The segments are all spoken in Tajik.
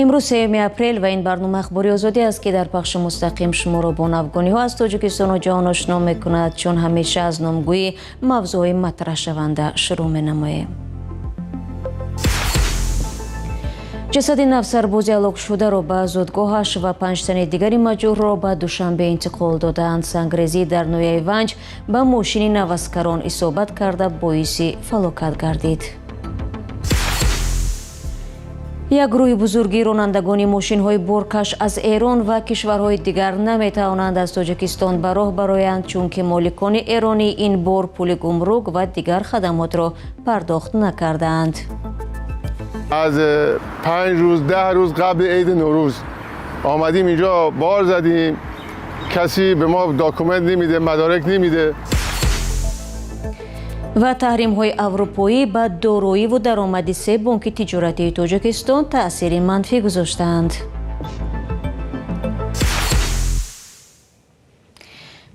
Имрӯз 3 апрел ва ин барнома Ахбори Озодӣ аст, ки дар пахши мустақим шуморо бо навгониҳо аз Тоҷикистону ҷаҳон ошно мекунад. Чун ҳамеша аз номгӯи мавзӯъҳои матраҳшаванда шурӯъ менамоем. Ҷасади навсарбози ҳалокшударо ба зодгоҳаш ва 5 тани дигари маҷрӯҳро ба Душанбе интиқол додаанд. Сангрезӣ дар ноҳияи Ванҷ ба мошини наваскарон исобат карда, боиси фалокат гардид. Як гурӯҳи бузурги ронандагони мошинҳои боркаш аз Эрон ва кишварҳои дигар наметавонанд аз Тоҷикистон ба роҳ бароянд, чунки моликони эронӣ ин бор пули гумрук ва дигар хадамотро пардохт накардаанд. از 5 روز 10 روز قبل عید نوروز آمدیم اینجا بار زدیم، کسی به ما document نمیده، مدارک نمیده. Ва таҳримҳои аврупоӣ ба дороиву даромади се бонки тиҷоратии Тоҷикистон таъсири манфӣ гузоштаанд.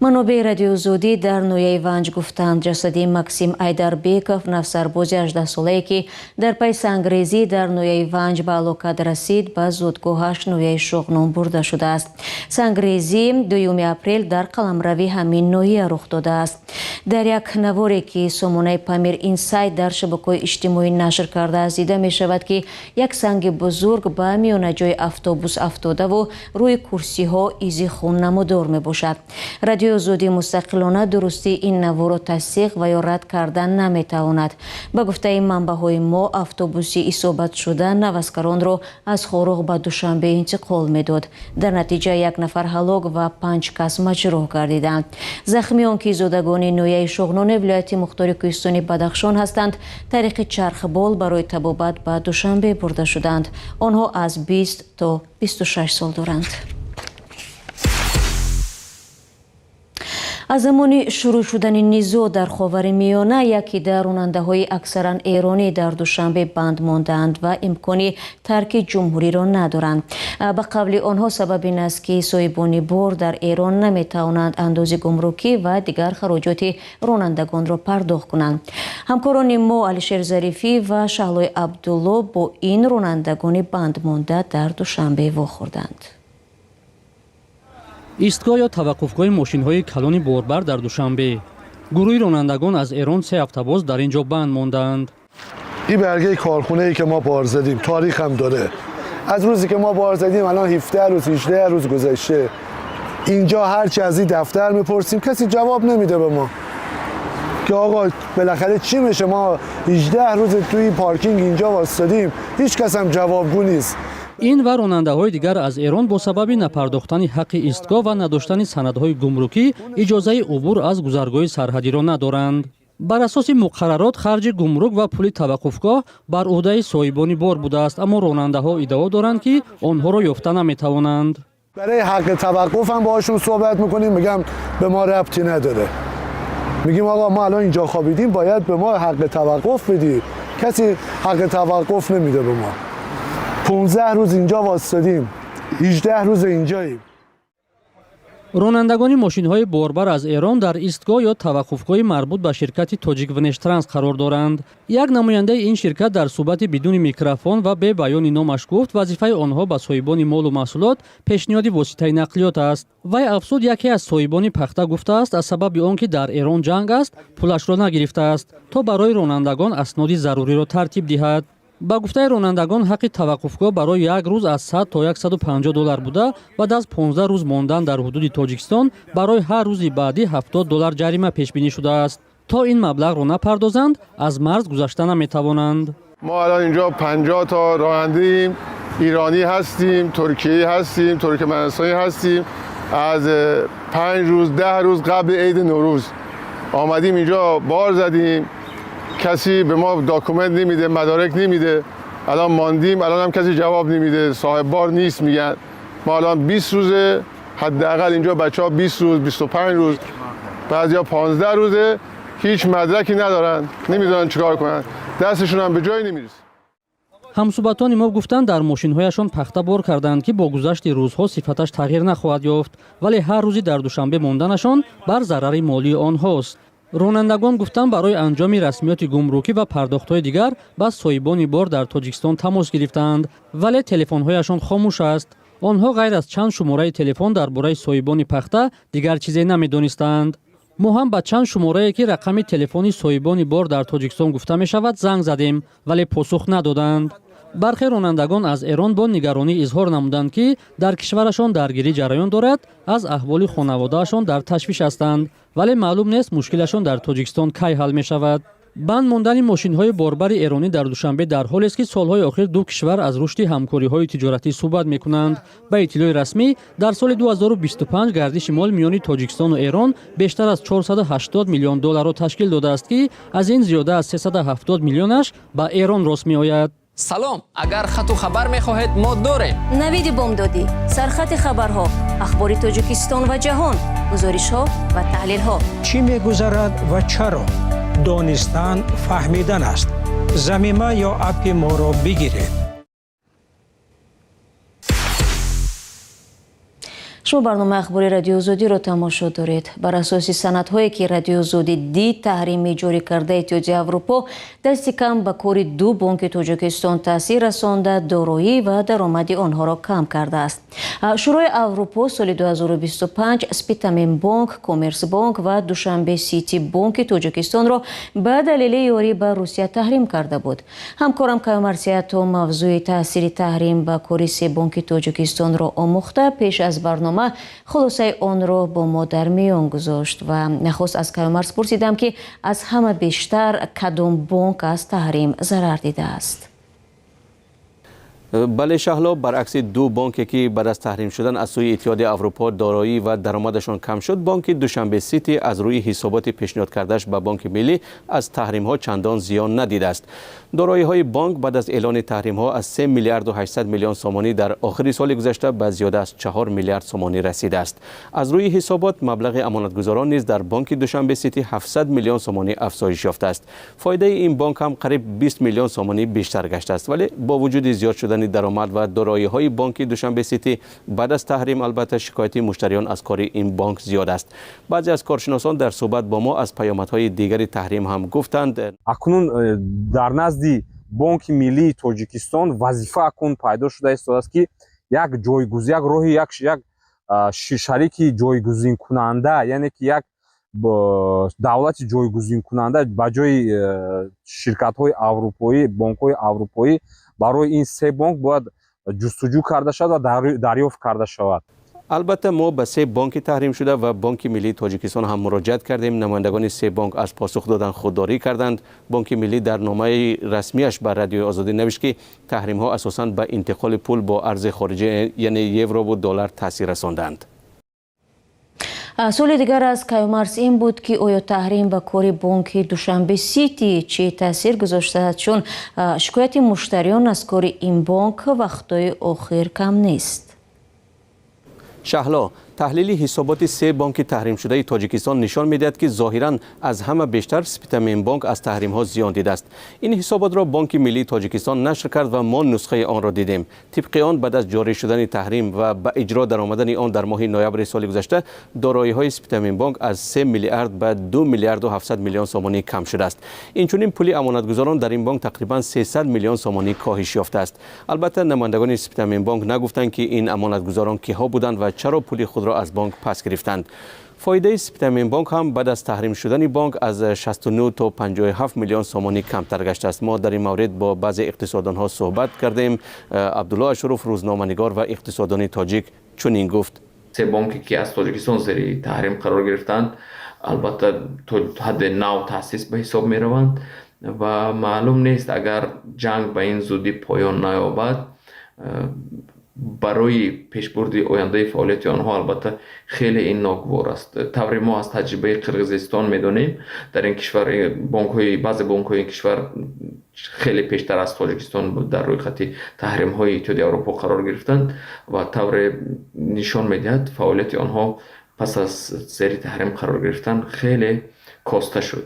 Манобеи Радиоозодӣ дар ноҳияи Ванҷ гуфтанд, ҷасади Максим Айдарбеков, навсарбози 18-солае, ки дар пай сангрезӣ дар ноҳияи Ванҷ ба ҳалокат расид, ба зодгоҳаш ноҳияи Шоғнон бурда шудааст. Сангрезӣ 2 апрел дар қаламрави ҳамин ноҳия рух додааст. Дар як наворе, ки сомонаи Памир Инсайт дар шабакаҳои иҷтимоӣ нашр кардааст, дида мешавад, ки як санги бузург ба миёнаҷои автобус афтодаву рӯи курсиҳо изи хун намудор мебошад. Радиоозодӣ мустақилона дурустии ин наворро тасдиқ ва ё рад кардан наметавонад. Ба гуфтаи манбаъҳои мо, автобуси исобатшуда наваскаронро аз Хоруғ ба Душанбе интиқол медод. Дар натиҷа як нафар ҳалок ва 5 кас маҷрӯҳ гардиданд. Захмиён, ки зодагони ноҳияи Шоғнони вилояти мухтори кӯҳистони Бадахшон ҳастанд, тариқи чархбол барои табобат ба Душанбе бурда шуданд. Онҳо аз 20 то 26 сол доранд. Аз замони шурӯъ шудани низоъ дар Ховари Миёна, яке дар ронандаҳои аксаран эронӣ дар Душанбе банд мондаанд ва имкони тарки ҷумҳуриро надоранд. Ба қавли онҳо, сабаб ин аст, ки соҳибони бор дар Эрон наметавонанд андози гумрукӣ ва дигар хароҷоти ронандагонро пардохт кунанд. Ҳамкорони мо Алишер Зарифӣ ва Шаҳлои Абдулло бо ин ронандагони бандмонда дар Душанбе вохӯрданд. Истгоҳ ё таваққуфгоҳи мошинҳои калони борбар дар Душанбе. Гурӯҳи ронандагон аз Эрон 3 ҳафта боз дар ин ҷо банд мондаанд. این برگه کارخونه ای که ما بار زدیم تاریخ هم داره. از روزی که ما بار زدیم الان 17 روز 18 روز گذشته. اینجا هرچی از این دفتر میپرسیم کسی جواب نمیده به ما که آقا بالاخره چی میشه. ما 18 روز توی پارکینگ اینجا واسطادیم، هیچ کس هم جوابگو نیست. Ин ва ронандаҳои дигар аз Эрон бо сабаби напардохтани ҳаққи истгоҳ ва надоштани санадҳои гумрукӣ иҷозаи убур аз гузаргоҳи сарҳадиро надоранд. Бар асоси муқаррарот, харҷи гумрук ва пули таваққуфгоҳ бар ӯҳдаи соҳибони бор будааст, аммо ронандаҳо иддао доранд, ки онҳоро ёфта наметавонанд. برای حق توقف هم باهاشون صحبت میکنیم، میگم به ما ربطی نداره. میگیم آقا ما الان اینجا خوابیدیم، باید به ما حق توقف بدی. کسی حق توقف نمیده به ما. 15 روز اینجا واسطادیم، 18 روز اینجاییم. Ронандагони мошинҳои борбар аз Эрон дар истгоҳ ё таваққуфгоҳи марбут ба ширкати Тоҷиквнештранс қарор доранд. Як намояндаи ин ширкат дар суҳбати бидуни микрофон ва бе баёни номаш гуфт, вазифаи онҳо ба соҳибони молу маҳсулот пешниҳоди воситаи нақлиёт аст. Вай афзуд, яке аз соҳибони пахта гуфтааст, аз сабаби он ки дар Эрон ҷанг аст, пулашро нагирифтааст, то барои ронандагон асноди заруриро тартиб диҳад. Ба гуфтаи ронандагон, ҳаққи таваққуфгоҳ барои як рӯз аз 100 то 150 доллар буда, баъд аз 15 рӯз мондан дар ҳудуди Тоҷикистон барои ҳар рӯзи баъдӣ 70 доллар ҷарима пешбинӣ шудааст. То ин маблағро напардозанд, аз марз гузашта наметавонанд. ما الان اینجا 50 تا راننده‌ایم، ایرانی هستیم، ترکیه‌ای هستیم، ترکمنستانی هستیم. از 5 روز 10 روز قبل عید نوروز آمدیم اینجا بار زدیم، کسی به ما document نمیده، مدارک نمیده. الان ماندیم، الان هم کسی جواب نمیده، صاحب بار نیست میگن. ما الان 20 روزه حداقل اینجا بچه‌ها 20 روز 25 روز، بعضیا 15 روزه هیچ مدرکی ندارن، نمیدونن چیکار کنن، دستشون هم به جایی نمیرسه. Ҳамсӯҳбатони мо гуфтанд, дар мошинҳояшон пахта бор карданд, ки бо гузашти рӯзҳо сифаташ тағйир нахоҳад ёфт, вале ҳар рӯзи дар Душанбе монданашон бар зарари молии онҳост. Ронандагон гуфтанд, барои анҷоми расмиёти гумрукӣ ва пардохтҳои дигар ба соҳибони бор дар Тоҷикистон тамос гирифтаанд, вале телефонҳояшон хомӯш аст. Онҳо ғайр аз чанд шумораи телефон дар бораи соҳибони пахта дигар чизе намедонистанд. Мо ҳам ба чанд шуморае, ки рақами телефони соҳибони бор дар Тоҷикистон гуфта мешавад, занг задем, вале посух надоданд. Бархе ронандагон аз Эрон бо нигаронӣ изҳор намуданд, ки дар кишварашон даргирӣ ҷараён дорад, аз аҳволи хонаводаашон дар ташвиш ҳастанд, вале маълум нест, мушкилашон дар Тоҷикистон кай ҳал мешавад. Банд мондани мошинҳои борбари эронӣ дар Душанбе дар ҳолест, ки солҳои охир ду кишвар аз рушди ҳамкориҳои тиҷоратӣ суҳбат мекунанд. Ба иттилои расмӣ, дар соли 2025 гардиши мол миёни Тоҷикистону Эрон бештар аз 480 миллион долларро ташкил додааст, ки аз ин зиёда аз 370 миллионаш ба Эрон рост меояд. Салом, агар хату хабар мехоҳед, мо дорем. Навиди бомдодӣ, сархати хабарҳо, ахбори Тоҷикистон ва ҷаҳон, гузоришҳо ва таҳлилҳо. Чӣ мегузарад ва чаро? Донистан фаҳмидан аст. Замима ё аппи моро бигиред. Шумо барномаи ахбори Радиои Озодиро тамошо доред. Бар асоси санадҳое, ки Радиои Озодӣ дид, таҳрими ҷорӣ кардаи Иттиҳоди Аврупо дасти кам ба кори ду бонки Тоҷикистон таъсир расонда, дороӣ ва даромади онҳоро кам кардааст. Шӯрои Аврупо соли 2025 Спитаменбонк, Коммерсбонк ва Душанбе Сити бонки Тоҷикистонро ба далели ёрӣ ба Русия таҳрим карда буд. Ҳамкорам Каюмарс Ҳаётов мавзӯи таъсири таҳрим ба кори се бонки Тоҷикистонро омӯхта, пеш аз барнома хулосаи онро бо мо дар миён гузошт ва нахуст аз Каюмарс пурсидам, ки аз ҳама бештар кадом бонк аз таҳрим зарар дидааст. Бале, Шаҳло, баръакси ду бонке, ки баъд аз таҳрим шудан аз сӯи Иттиҳоди Аврупо дороӣ ва даромадашон кам шуд, бонки Душанбе Сити аз рӯи ҳисоботи пешниҳод кардаш ба Бонки Миллӣ аз таҳримҳо чандон зиён надидааст. Дороиҳои бонк баъд аз эълони таҳримҳо аз 3 миллиарду 800 миллион сомонӣ дар охири соли гузашта ба зиёда аз 4 миллиард сомонӣ расидааст. Аз рӯи ҳисобот, маблағи амонатгузорон низ дар бонки Душанбе Сити 700 миллион сомонӣ афзоиш ёфтааст. Фоидаи ин бонк ҳам қариб 20 миллион сомонӣ бештар гаштааст. Вале бо вуҷуди зиёд шудани даромад ва дороиҳои бонки Душанбе Сити баъд аз таҳрим, албатта, шикояти муштариён аз кори ин бонк зиёд аст. Баъзе аз коршиносон дар суҳбат бо мо аз паёмадҳои дигари таҳрим ҳам гуфтанд. Акнун дар назди Бонки Миллии Тоҷикистон вазифа акнун пайдо шуда истодааст, ки як ҷойгуз, як роҳи, як шарики ҷойгузинкунанда, яъне ки як давлати ҷойгузинкунанда ба ҷои ширкатҳои аврупоӣ, бонкҳои аврупоӣ барои ин се бонк бояд ҷустуҷӯ карда шавад ва дарёфт карда шавад. Албатта, мо ба се бонки таҳримшуда ва Бонки Миллии Тоҷикистон ҳам муроҷиат кардем. Намояндагони се бонк аз посух додан худдорӣ карданд. Бонки Миллӣ дар номаи расмияш ба Радиои Озодӣ навишт, ки таҳримҳо асосан ба интиқоли пул бо арзи хориҷӣ, яъне еврову доллар, таъсир расонданд. Суоли дигар аз Каюмарс ин буд, ки оё таҳрим ба кори бонки Душанбе Сити чӣ таъсир гузоштааст, чун шикояти муштариён аз кори ин бонк вақтҳои охир кам нест. Шаҳло, таҳлили ҳисоботи се бонки таҳримшудаи Тоҷикистон нишон медиҳад, ки зоҳиран аз ҳама бештар Спитаменбонк аз таҳримҳо зиён дидааст. Ин ҳисоботро Бонки Миллии Тоҷикистон нашр кард ва мо нусхаи онро дидем. Тибқи он, баъд аз ҷорӣ шудани таҳрим ва ба иҷро даромадани он дар моҳи ноябри соли гузашта, дороиҳои Спитаменбонк аз 3 миллиард ба 2 миллиарду 700 миллион сомонӣ кам шудааст. Инчунин пули амонатгузорон дар ин бонк тақрибан 300 миллион сомонӣ коҳиш ёфтааст. Албатта, намояндагони Спитаменбонк нагуфтанд, ки ин амонатгузорон киҳо буданд ва чаро пули худро аз бонк пас гирифтанд. Фоидаи Спитаменбонк ҳам баъд аз таҳрим шудани бонк аз 69 то 57 миллион сомонӣ камтар гаштааст. Мо дар ин маврид бо баъзе иқтисодонҳо суҳбат кардем. Абдулло Ашуров, рӯзноманигор ва иқтисодони тоҷик, чунин гуфт: Се бонке, ки аз Тоҷикистон зери таҳрим қарор гирифтанд, албатта, то ҳадде нав таъсис ба ҳисоб мераванд ва маълум нест, агар ҷанг ба ин зудӣ поён наёбад, барои пешбурди ояндаи фаъолияти онҳо албатта хеле ин ногувор аст. Тавре мо аз таҷрибаи Қирғизистон медонем, дар ин кишвар бонкҳои, баъзе бонкҳои ин кишвар хеле пештар аз Тоҷикистон дар рӯйхати таҳримҳои Иттиҳоди Аврупо қарор гирифтанд ва тавре нишон медиҳад, фаъолияти онҳо пас аз зери таҳрим қарор гирифтан хеле коста шуд.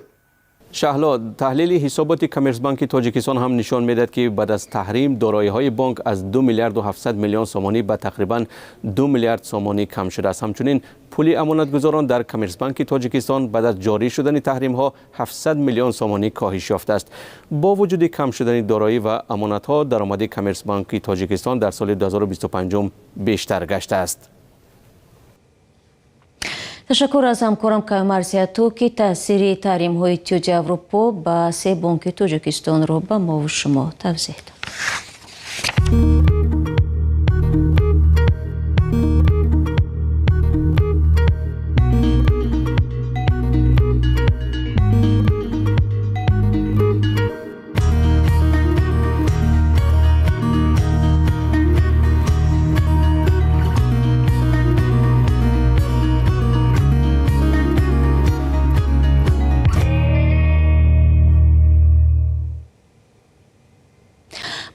Шаҳло, таҳлили ҳисоботи Коммерсбанки Тоҷикистон ҳам нишон медиҳад, ки баъд аз таҳрим дороиҳои бонк аз 2 миллиарду 700 миллион сомонӣ ба тақрибан 2 миллиард сомонӣ кам шудааст. Ҳамчунин пули амонатгузорон дар Коммерсбанки Тоҷикистон баъд аз ҷорӣ шудани таҳримҳо 700 миллион сомонӣ коҳиш ёфтааст. Бо вуҷуди кам шудани дороӣ ва амонатҳо, даромади Коммерсбанки Тоҷикистон дар соли 2025 бештар гаштааст. Ташаккур аз ҳамкорам Каюмарс Яту, ки таъсири таҳримҳои Иттиҳоди Аврупо ба се бонки Тоҷикистонро ба мову шумо тавзеҳ дод.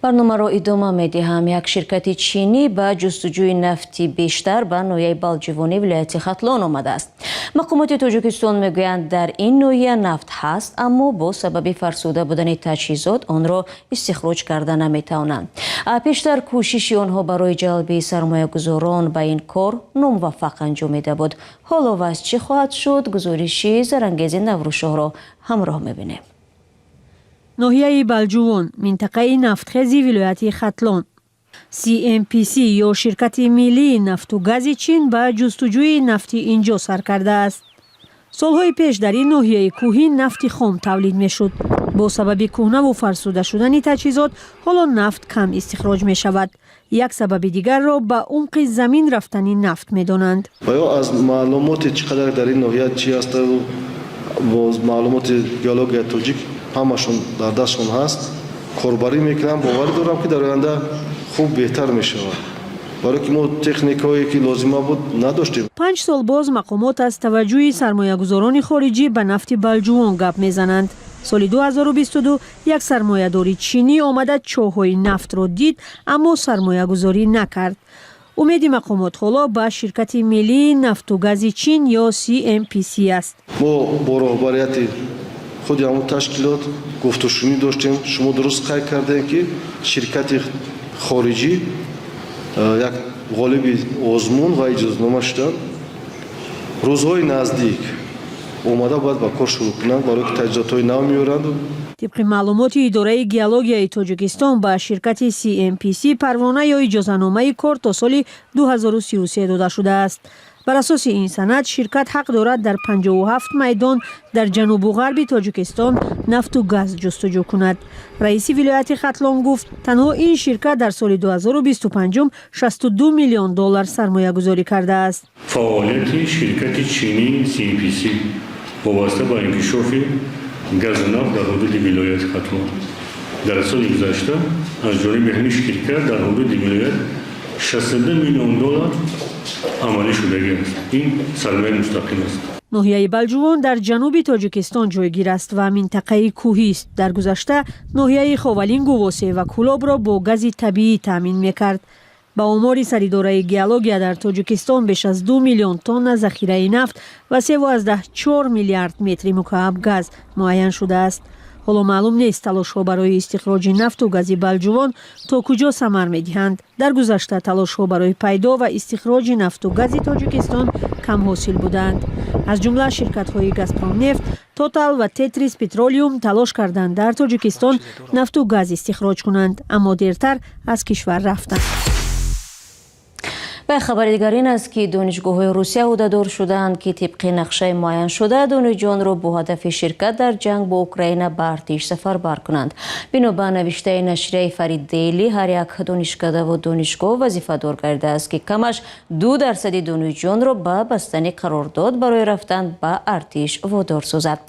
Барномаро идома медиҳам. Як ширкати чинӣ ба ҷустуҷӯи нафти бештар ба ноҳияи Балҷувони вилояти Хатлон омадааст. Мақомоти Тоҷикистон мегӯянд, дар ин ноҳия нафт ҳаст, аммо бо сабаби фарсуда будани таҷҳизот онро истихроҷ карда наметавонанд. Пештар кӯшиши онҳо барои ҷалби сармоягузорон ба ин кор номуваффақ анҷомида буд. Ҳоло вазъ чӣ хоҳад шуд? Гузориши Зарангези Наврӯзшоҳро ҳамроҳ мебинем. Ноҳияи Балҷувон, минтақаи нафтхези вилояти Хатлон. CMPC ё ширкати миллии нафту гази Чин ба ҷустуҷӯи нафти инҷо сар кардааст. Солҳои пеш дар ин ноҳияи кӯҳӣ нафти хом тавлид мешуд. Бо сабаби кӯҳнаву фарсуда шудани таҷҳизот ҳоло нафт кам истихроҷ мешавад. Як сабаби дигарро ба умқи замин рафтани нафт медонанд. Ва ё аз маълумоти чӣ қадар дар ин ноҳия чи ҳасту бо маълумоти геологияи тоҷик ҳамашон дар дастшон ҳаст, корбарӣ мекунам. Боварӣ дорам, ки дар оянда хуб беҳтар мешавад, барое ки мо техникаҳое ки лозима буд, надоштем. 5 сол боз мақомот аз таваҷҷӯҳи сармоягузорони хориҷӣ ба нафти Балҷувон гап мезананд. Соли 2022 як сармоядори чинӣ омада, чоҳҳои нафтро дид, аммо сармоягузорӣ накард. Умеди мақомот ҳоло ба ширкати миллии нафту гази Чин ё CMPC аст. Мо бо роҳбарияти худи ҳамон ташкилот гуфтушунӣ доштем. Шумо дуруст қайд кардем, ки ширкати хориҷӣ як ғолиби озмун ва иҷозатнома шуданд. Рӯзҳои наздик омада бояд ба кор шурӯъ кунанд, барое ки таҷҳизотҳои нав меоранд. Тибқи маълумоти идораи геологияи Тоҷикистон, ба ширкати CMPC парвона ё иҷозаномаи кор то соли 2033 дода шудааст. Бар асоси ин санад ширкат ҳақ дорад дар 57 майдон дар ҷанубу ғарби Тоҷикистон нафту газ ҷустуҷӯ кунад. Раиси вилояти Хатлон гуфт, танҳо ин ширкат дар соли 2025 62 миллион доллар сармоягузорӣ кардааст. Фаъолияти ширкати чинии CMPC вобаста ба инкишофи газу нафт дар ҳудуди вилояти Хатлон, дар соли гузашта аз ҷониби ҳамин ширкат дар ҳудуди вилоят 62 миллион доллар амалӣ шудагӣ аст. Ин сармояи мустақим аст. Ноҳияи Балҷувон дар ҷануби Тоҷикистон ҷойгир аст ва минтақаи кӯҳист. Дар гузашта ноҳияи Ховалингу, Восе ва Кӯлобро бо гази табиӣ таъмин мекард. Ба омори саридораи геология, дар Тоҷикистон беш аз 2 миллион тонна захираи нафт ва 3,4 миллиард метри мукааб газ муайян шудааст. Ҳоло маълум нест, талошҳо барои истихроҷи нафту гази Балҷувон то куҷо самар медиҳанд. Дар гузашта талошҳо барои пайдо ва истихроҷи нафту гази Тоҷикистон камҳосил буданд. Аз ҷумла ширкатҳои Газпромнефт, Тотал ва Тетрис Петролиум талош карданд дар Тоҷикистон нафту газ истихроҷ кунанд, аммо дертар аз кишвар рафтанд. Ва хабари дигар ин аст, ки донишгоҳҳои Русия ӯҳдадор шудаанд, ки тибқи нақшаи муайяншуда донишҷӯёнро бо ҳадафи ширкат дар ҷанг бо Украина ба артиш сафарбар кунанд. Бино ба навиштаи нашрияи Фарид Дейли, ҳар як донишкадаву донишгоҳ вазифадор гардидааст, ки камаш 2 дарсади донишҷӯёнро ба бастани қарордод барои рафтан ба артиш водор созад.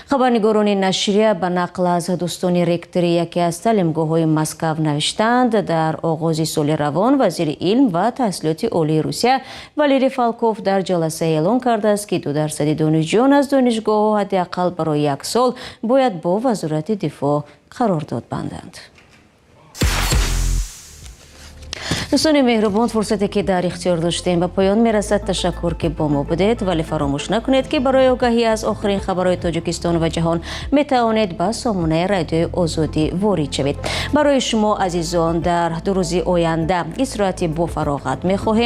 Хабарнигорони нашрия ба нақл аз дӯстони ректори яке аз таълимгоҳҳои Москав навиштаанд, дар оғози соли равон вазири илм ва таҳсилоти олии Русия Валерий Фалков дар ҷаласа эълон кардааст, ки 2 дарсади донишҷӯён аз донишгоҳҳо ҳадди ақал барои як сол бояд бо Вазорати дифоъ қарордод банданд. Дӯстони меҳрубон, фурсате ки дар ихтиёр доштем, ба поён мерасад. Ташаккур, ки бо мо будед, вале фаромӯш накунед, ки барои огаҳӣ аз охирин хабарҳои Тоҷикистон ва ҷаҳон метавонед ба сомонаи Радиои Озодӣ ворид шавед. Барои шумо азизон дар 2 рӯзи оянда истироҳати бофароғат мехоҳем.